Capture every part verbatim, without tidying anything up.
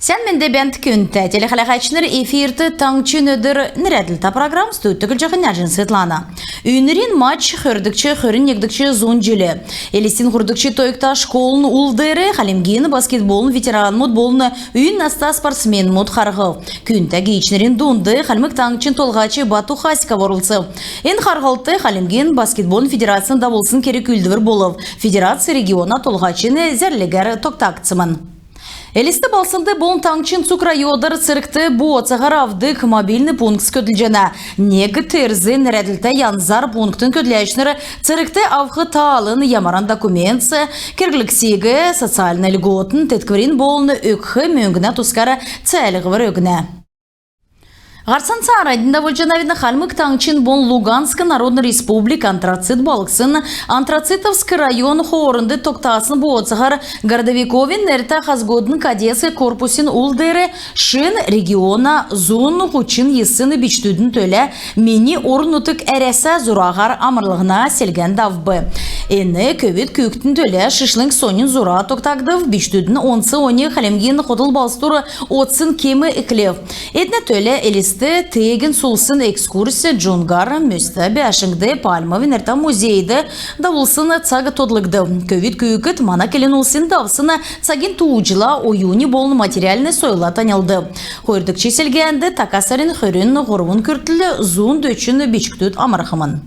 Сән менд бәәнт, күндтә телехәләһәчнр! Эфирт «Таңһчин өдр» нерәдлтә программ. Студьд көтлҗәхнь Нәҗин Светлана. Үйнрин матч, хөрдгч, хөрн негдгч зун җилд Элстин хойрдгч тойгта школын ул деер хальмгин баскетболын ветеранмуд болн үйн наста спортсменмуд харһв. Күндтә гиичнрин дунд Хальмг Таңһчин Толһач Бату Хасиков орлцв. Эн харһлт Хальмгин баскетболын федерацин давулсн керг-үүлдвр болв. Федерац региона толһачин зәрлгәр тогтагдсмн. Элст балһснд болн таңһчин цуг районмудар цергт бооцаһар авдг мобильн пунктс көдлҗәнә. «Нег терзин» нерәдлтә янзар пунктин көдләчнр цергт авх таалын, ямаран документс керглгдсиг, социальн льготын теткврин болн өгх мөңгнә тускар цәәлһвр өгнә. Һарцан цааранднь давулҗанавидн. Хальмг Таңһчин болн Луганск Народн Республик Антрацит балһсн Антрацитовск район хоорнд тогтасн бооцаһар Городовиковин нертә хазгудын кадетск корпусин ул деер шин региона зун һучн йисн бичкдүдин төлә «Мини орн-нутг — Әрәсә» зураһар амрлһна селгән давв. Эн көвүд күүкдин төлә шишлң соньн зура тогтагдв. Бичкдүдин онц оньг Хальмгин хотл балһсдур одсн кем эклв. Эднә төлә Элст теегин сулсн экскурсь, Джунгар мөстә бәәшңд, Пальмовин нертә музейд давулсн цаг тодлгдв. Көвүд күүкд мана келн улсин давсн цагин тууҗла, оюни болн материальн сойлла таньлдв. Хойрдгч селгәнд така сарин хөрн һурвн күртл зун дөчн бичкдүд амрхмн.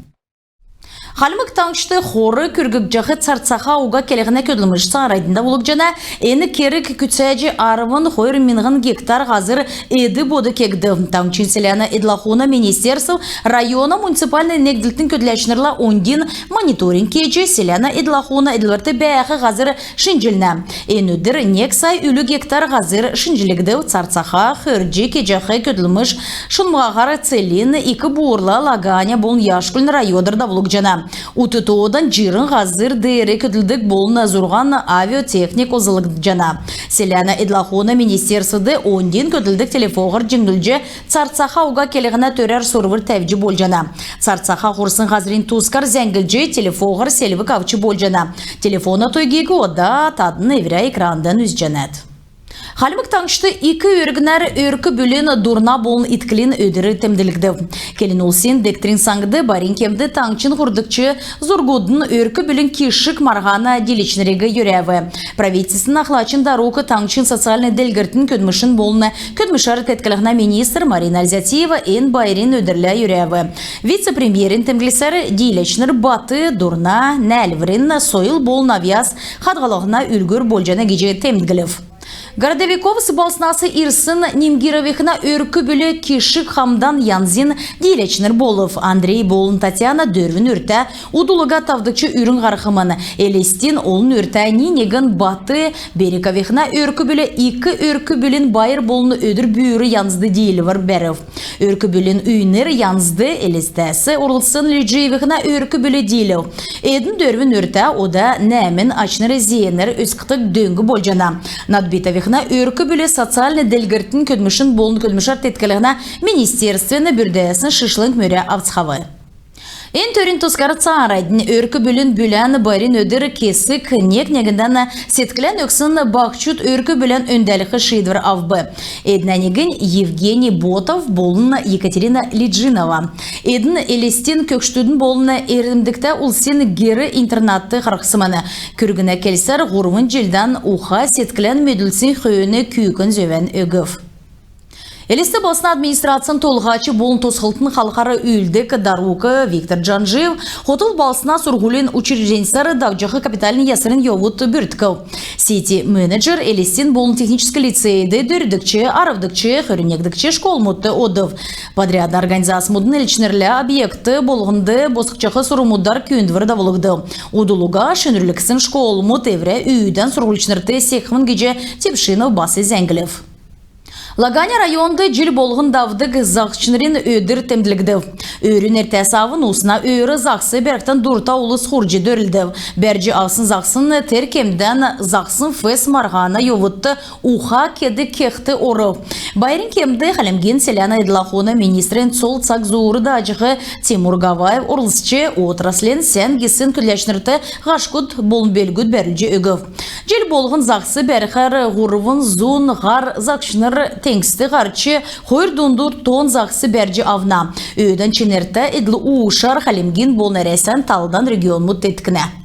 Хальмг Таңһчд хор күргҗәх царцаха уга келһнә көдлмш цааранднь давулгдҗана. Эн керг күцәҗ арвн хойр миңһн гектар һазр эд-бод кегдв. Таңһчин селәнә эдл-ахуна министерств района муниципальн негдлтин көдләчнрлә оньдин мониторинг кеҗ, селәнә эдл-ахуна эдлврт бәәх һазр шинҗлнә. Эн өдр нег сай үлү гектар һазр шинҗлгдв. Царцаха хөрҗ кеҗәх көдлмш шунмһаһар Целинн, Ик-Буурла, Лаганя болн Яшкулин районмудар давулгдҗана. Ут тоодан җирн һазр деер көдлдг болн зурһан авиатехник олзлгдҗана. Селәнә эдл-ахуна министерствд оньдин көдлдг телефоһар җиңнүлҗ царцаха уга келһнә төрәр сурвр тәвҗ болҗана. Царцаха хурсн һазрин тускар зәңглҗ, телефоһар селвг авч болҗана. Телефона тойгиг ода тадн эврә экрандан үзҗәнәт. Хальмг Таңһчд ик өргнәр Өрк-бүлин, дурна болн итклин өдр темдглгдв. Келн улсин дегтрин саңд байрин кемд таңһчин һурвдгч зургудын «Өрк-бүлин кишг» марһана дииләчнриг йөрәв. Правительствин ахлачин дарук, таңһчин социальн делгрлтин, көдлмшин болн көдлмшәр теткллһнә министр Марина Ользятиева эн байрин өдрлә йөрәв. Вице-премьерин темдглсәр, дииләчнр бат, дурна нәәлврин, сойл болн авъяс хадһллһна үлгүр болҗана гиҗ темдглв. Городовиковск балһснас ирсн Нимгировихна «Өрк-бүл» кишг хамдан янзин дииләчнр болв. Андрей болн Татьяна дөрвн үртә удл уга тавдгч үрн һархмн. Элстин олн үртә ни-негн бат Бериковихна «Өрк-бүл» ик өрк-бүлин байр болн өдр-бүүр янзд диилвр бәрв. Өрк-бүлин үйнр янзд Элстәс орлцсн Лиджиевихна «Өрк-бүл» диилв. Эдн дөрвн үртә, ода нәәмн ачнр-зеенр өскхд дөң болҗана. Надбитовихна «Өрк-бүл» социальн делгрлтин, көдлмшин болн көдлмшәр теткллһнә министерствин бүрдәсн шишлң мөрә авцхав. Эн төрин тускар цааранднь. Өрк-бүлин бүлән байрин өдр кесг нег-негндән седклән өгсн баһчуд өрк-бүлән өндәлх шиидвр авв. Эднә негнь Евгений Ботов болн Екатерина Лиджинова. Эдн Элстин көгшдүдин болн эрмдгтә улсин гер-интернатд харһсмн. Күргнә келсәр, һурвн җилдән уха-седклән медүлсн хөөн күүкн зөвән өгв. Элст балһсна администрацин толһач болн тосхлтын халхар үүлддг дарук Виктор Джанжиев хотл балһсна сурһулин учрежденьсәр давҗах капитальн ясврин йовуд бүрткв. Сити-менеджер Элстин болн техническ лицейд, дөрвдгч, арвдгч, хөрн негдгч школмудт одв. Подрядн организацмудын элчнрлә объект болһнд босхҗах сурврмудар күүндвр давулгдв. Удл уга шинрүлгсн школмуд эврә үүдән сурһульчнрт секхмн гиҗ Тепшинов бас зәңглв. Лаганя районд җил болһн давдг Заһсчнрин өдр темдглгдв. Өрүн эртәс авн усна өөр заһс бәрхдән дурта улс хурҗ дөрлдв. Бәрҗ авсн заһсн тер кемдән «Заһсн фест» марһана йовудт уха кедг кехд орв. Байрин кемд Хальмгин селәнә эдл-ахун министрин цол цаг зуур дааҗах Тимур Гаваев орлцҗ, отраслин сән гисн көдләчнрт һашкуд болн белгүд бәрүлҗ өгв. Җил болһн заһс бәрхәр һурвн зун һар заһсчнр теңгст һарч, хойр дундур тонн заһс бәрҗ авна. Өөдән чинртә эдл-уушар Хальмгин болн Әрәсән талдан регионмуд теткнә.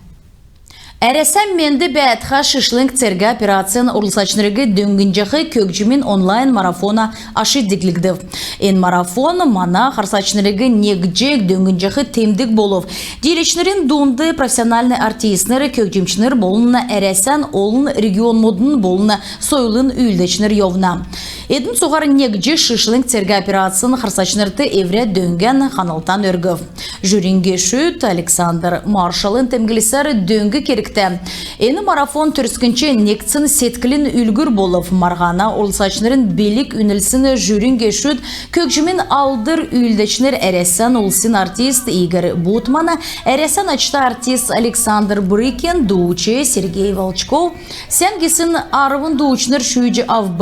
Әрәсән менд бәәтхә шишлң цергә операцин орлцачнриг дөңнҗәх көгҗмин онлайн-марафона аш диглгдв. Эн марафон мана харсачнриг негдҗ дөңнҗәх темдг болв. Дииләчнрин дунд профессиональн артистнр, көгҗмчнр болн Әрәсән олн регионмудын болн сойлын үүлдәчнр йовна. Эдн цуһар негдҗ шишлң цергә операцин харсачнрт эврә дөңгән, ханлтан өргв. Жюрин гешүд Александр Маршалын темдглсәр дөң кергтә. Эн марафон төрскнч негдсн седклин үлгүр болв. Марһана орлцачнрин билг үнлсн жюрин гешүд: көгҗмин алдр үүлдәчнр, Әрәсән улсин артист Игорь Бутман, Әрәсән ачта артист Александр Брыкин, дууч Сергей Волчков, сән гисн арвн дуучнр шүүҗ авв.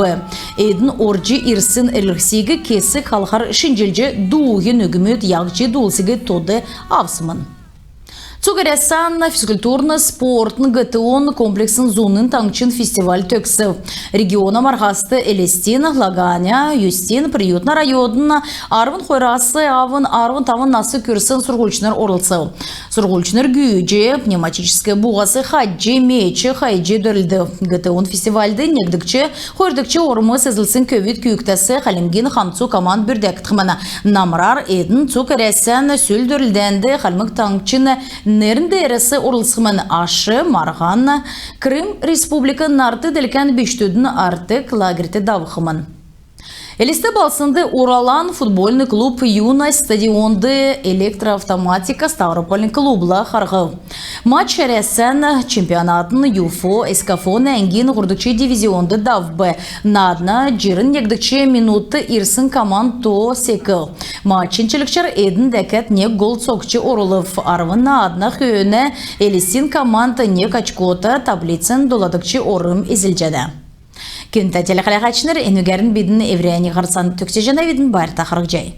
Эдн орҗ ирсн эрлһсиг кесг халхар шинҗлҗ, дууһин үгмүд яһҗ дуулсиг тоод авсмн. Цуг Әрәсән физкультурн спортын ГТО-н комплексн зуна таңһчин фестиваль төгсв. Региона марһаст Элстин, Лаганя, Юстин, Приютна районудын арвн хойрас авн арвн тавн нас күрсн сурһульчнр орлцв. Сурһульчнр гүүҗ, пневматическ бууһас хаҗ, меч хайҗ дөрлдв. ГТО-н фестивальд негдгч, хойрдгч ормс эзлсн көвүд күүкдәс Хальмгин хамцу команд бүрдәгдхмн. Намрар эдн цуг Әрәсән сүл дөрлдәнд Хальмг Таңһчин нерн деерәс орлцхмн. Аш марһан Крым Республикин нарт делкән бичкдүдин «Артек» лагерьт давхмн. Элст балһснд «Уралан» футбольн клуб «Юность» стадионд «Электроавтоматика» Ставропольн клубла харһв. Матч Әрәсән чемпионатын ЮФО-СКФО әңгин һурвдгч дивизионд давв. Наадна җирн негдгч минутд ирсн команд тоо секв. Матчин чилгчәр эдн дәкәд нег гол цокҗ орулв. Арвн наадна хөөн Элстин команд нег очкота таблицин доладгч орм эзлҗәнә. Күндтә телехәләһәчнр, энүгәрн бидн эврәннь һарцан төгсәҗәнәвидн. Байрта харһцхай.